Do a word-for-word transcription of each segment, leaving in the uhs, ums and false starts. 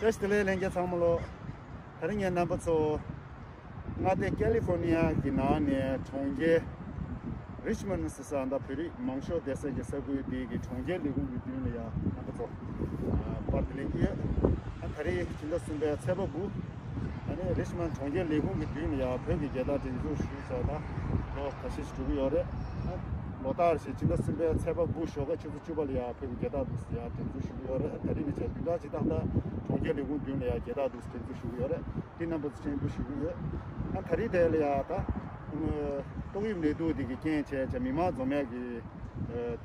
བཀྲ་ཤིས་བདེ་ལེགས་ལྷན་རྒྱས་ཚང་མ་ལོ། དེ་རིང་ངས་རྣམ་པ་ཚོ་མངའ་སྡེ་ཀ་ལི་ཧྥོར་ནི་ཡ་གི་ནང་ནས་གྲོང་ཁྱེར་རིཆ་མོན་ཌི་ཟེར་ས་འདི་བོད་རིགས་མང་ཤོས་བསྡད་ས་གི་ས་ཁུལ་འདི་གི་གྲོང་ཁྱེར་ལས་ཁུངས་ཀྱི་མདུན་ལ་ཡ་རྣམ་པ་ཚོ་ཨ་པར་དེ་ལེན་གྱི་ཡོད། ཨ་ད་རེས་ཕྱི་ཟླ་གསུམ་པའི་ཚེས་པ་དགུ། ཨ་ནི་རིཆ་མོན་ཌི་གྲོང་ཁྱེར་ལས་ཁུངས་ཀྱི་མདུན་ལ་ཡ་བོད་ཀྱི་རྒྱལ་དར་སྒྲེང་འཛུགས་ཞུས་ཚར་ད་ལོ་ཁ་ཤས་ཤིག་འགྲོ་གི་ཡོད་རེད། ཨ་ལོ་ལྟར་བཞིན་ཕྱི་ཟླ་གསུམ་པའི་ཚེས་པ་དགུ་ཞོགས་ཀ་ཆུ་ཚོད་བཅུ་པ་ལ་ཡ་བོད་ཀྱི་རྒྱལ་དར་འདུག་སེ་ཡ་སྒྲེང་འཛུགས་ཞུ་གི་ཡོད་རེད། ད་རེས་ནས་བྱས་བདུན་ཕྲག་གཅིག་ཏག་ཏག་གྲོང་ཁྱེར་ལས་ཁུངས་མདུན་ལ་ཡ་རྒྱལ་དར་འདུག་སེ་སྒྲེང་འཛུགས་ཞུ་གི་ཡོད་རེད། འདི་རྣམ་པ་ཚོ་སྤྱན་འབུལ་ཞུ་གི་ཡོད། ཨ་ད་རེས་དེ་ལ་ཡ་ད་ཨ་ཏོག་དབྱིབས་ནད་དུག་འདི་གི་རྐྱེན་བྱས་བྱས་མི་མང་འཛོམས་ཡག་གི་ཨ་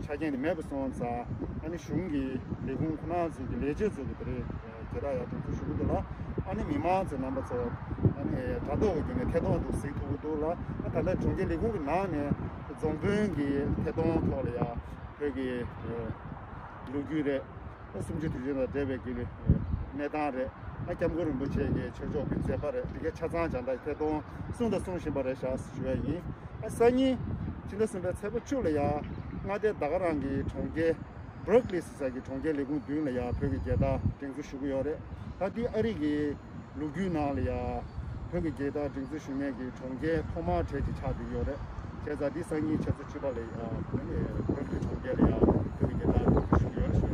ཆ་རྐྱེན་དེ་མེད་པ་སོང་ཙང་ཨ་ནི་གཞུང་གི་ལས་ཁུངས་ཁོ་ན་ཚོ་གི་ལས་བྱེད་ཚོ་གི་དེ་རེད་རྒྱལ་དར་ཡ་སྒྲེང་འཛུགས་ཞུ་གི་འདུག་ལ། ཨ་ནི་མི་མང་ཚོ་རྣམ་པ་ཚོ་ཨ་ནི་དྲ་ཐོག་གི་བརྒྱུད་ནས་ཐད་གཏོང་འདུག་སེ་གཟིགས་ཐུབ་ཀྱི་འདུག་ལ། ཨ་ད་ལྟ་གྲོང་ཁྱེར་ལས་ཁུངས་ཀྱི་ནང་ནས་རྫོང་དཔོན་གྱི་ཐད་གཏོང་ཐོག་ལ་ཡ་བོད་ཀྱི་ལོ་རྒྱུས་རེད། ཨ་གསུམ་བཅུ་དུས་ཆེན་དང་འབྲེལ་བའི་དགེ་ལས་གནས་སྟངས་རེད། ཨ་སྐྱབས་མགོན་རིན་པོ་ཆེ་གི་ཆོས་ཕྱོགས་ཀྱི་མཛད་པ་རེད། འདི་གའི་ཆ་ཚང་སྦྱང་བརྡར་ཐད་གཏོང་གསུངས་དང་གསུང་བཞིན་པ་རེད་ཤག་ཞུ་ཡ་ཡིན། ཨ་སང་ཉིན་ཕྱི་ཟླ་གསུམ་པའི་ཚེས་པ་བཅུ་ལ་ཡ་མངའ་སྡེ་ད་ག་རང་གི་གྲོང་ཁྱེར་སྦྲུག་ལིན་ཟེར་ས་གི་གྲོང་ཁྱེར་ལས་ཁུངས་མདུན་ལ་ཡ་བོད་ཀྱི་རྒྱལ་དར་སྒྲེང་འཛུགས་ཞུ་གི་ཡོད་རེད། ད་འདི་ཨ་རི་གི་ལོ་རྒྱུས་ནང་ལ་ཡ་བོད་ཀྱི་རྒྱལ་དར་སྒྲེང་འཛུགས་ཞུ་མཁན་གྱི་གྲོང་ཁྱེར་ཐོག་མ་གྲས་ཅིག་ཆགས་བསྡད་ཡོད་རེད། བྱས་ཙང་འདི་སང་ཉིན་ཆུ་ཚོད་བཅུ་པ་ལ་ཡ་བོད་ཀྱི་གྲོང་ཁྱེར་ལ་ཡ་བོད་ཀྱི་རྒྱལ་དར་སྒྲེང་འཛུགས་ཞུ་གི་ཡོད་རེད་ཞུ་ཡ་ཡིན།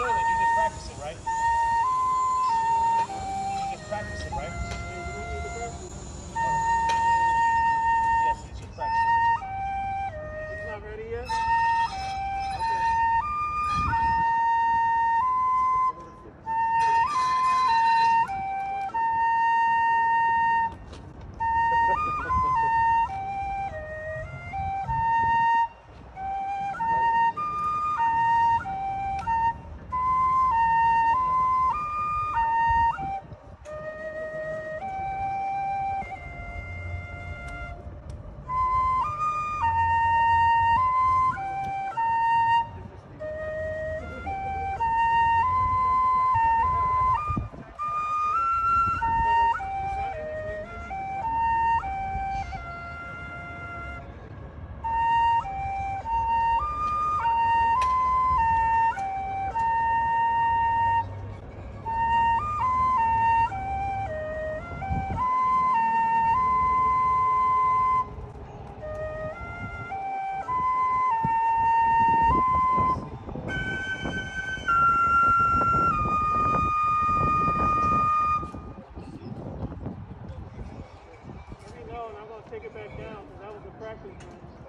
Sterling, you just practicing, right? You just practicing, right? Yes, you should practice it, Richard. It's not ready yet? Okay. Let me know, and I'm gonna take it back down, 'cause that was a practice run.